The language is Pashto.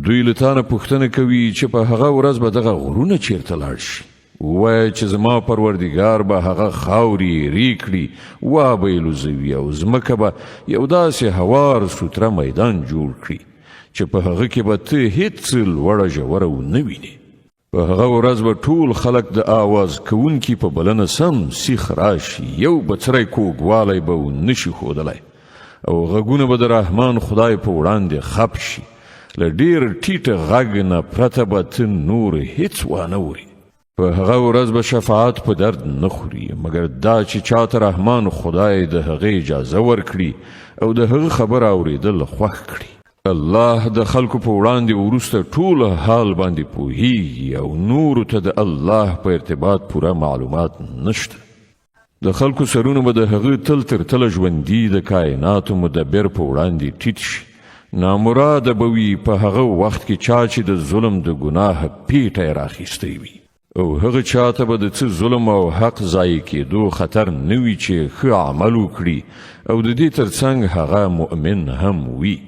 دوی له تانه پوښتنه کوي چې په هغه ورځ به دغه غرونه چیرته لاړ شي؟ ووایه چې زما پروردګار به هغه خاورې ایرې کړي، وا به یې لوزوي او ځمکه به یو داسې هوار سوتره میدان جوړ کړي چې په هغه کې به ته هیڅ لوړه ژوره ونه وینې. په هغه ورځ به ټول خلک د آواز کوونکي په بلنه سم سیخ راشي، یو بڅری کوږوالی به ونشي ښودلی او غږونه به د رحمان خدای په وړاندې خپ شي. له ډیر ټیټ غږ نه پرته به ته نور هیڅ وانه وري. په هغه ورځ به شفاعت په درد نه خوري، مګر دا چې چاته رحمان خدای د هغه اجازه ورکړي او د هغه خبره اوریدل خوښ کړي. الله د خلکو په وړاندې وروسته ټول حال باندې پوهیږي او نورو ته د الله په ارتباط پوره معلومات نشته. د خلکو سرونه به د هغه تل تر تله ژوندي د کائناتو مدبر په وړاندې ټیټ شي. نامراده به وي په هغه وخت کې چا چې د ظلم د ګناه پیټی راخیستی وي. او هغه چاته به د څه ظلم او حق ضایع کېدو خطر نه وي چې ښه عمل وکړي او د دې ترڅنګ هغه مؤمن هم وي.